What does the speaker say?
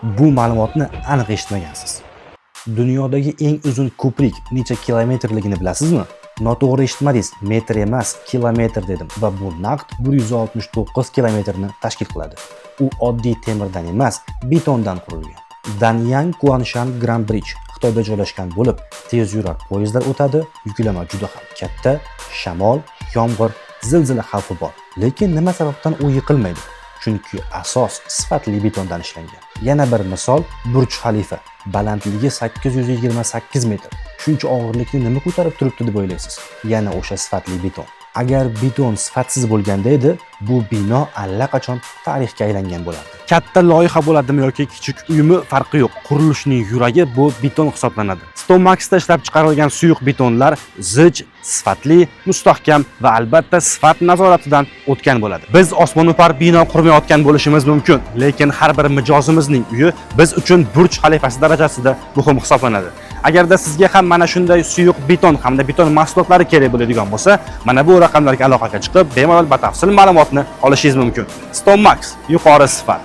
Bu ma'lumotni aniq eshitmagansiz. Dunyodagi eng uzun ko'prik necha kilometrligini bilasizmi? Noto'g'ri eshitmadingiz, metr emas, kilometr dedim va bu naqd 169 kilometrni tashkil qiladi. U oddiy temirdan emas, betondan qurilgan. Danyang Kuanshan Grand Bridge Xitoyda joylashgan bo'lib, tez yurar poyezdlar o'tadi, yuklama juda ham katta, shamol, yomg'ir, zilzila xavfi bor. Lekin nima sababdan u yiqilmaydi? Chunki asos sifatli betondan ishlangan. Yana bir misol: Burj Xalifa, balandligi 828 metr. Shuncha og'irlikni nima ko'tarib turibdi deb o'ylaysiz? Yana o'sha sifatli beton. Agar beton sifatsiz bo'lganda edi, bu bino allaqachon tarixga aylangan bo'lardi. Katta loyiha bo'ladimi yoki kichik uymi, farqi yo'q. Qurilishning yuragi bu beton hisoblanadi. Stonemaxda ishlab chiqarilgan suyuq betonlar zich, sifatli, mustahkam va albatta sifat nazoratidan o'tgan bo'ladi. Biz osmono'par bino qurmayotgan bo'lishimiz mumkin, lekin har bir mijozimizning uyi biz uchun Burj Xalifasi darajasida muhim hisoblanadi. Agarda sizga ham mana shunday suyuq beton hamda beton mahsulotlari kerak bo'ladigan bo'lsa, mana bu raqamlarga aloqaga chiqib, bemalol batafsil ma'lumotni olishingiz mumkin. Stonemax, yuqori sifat.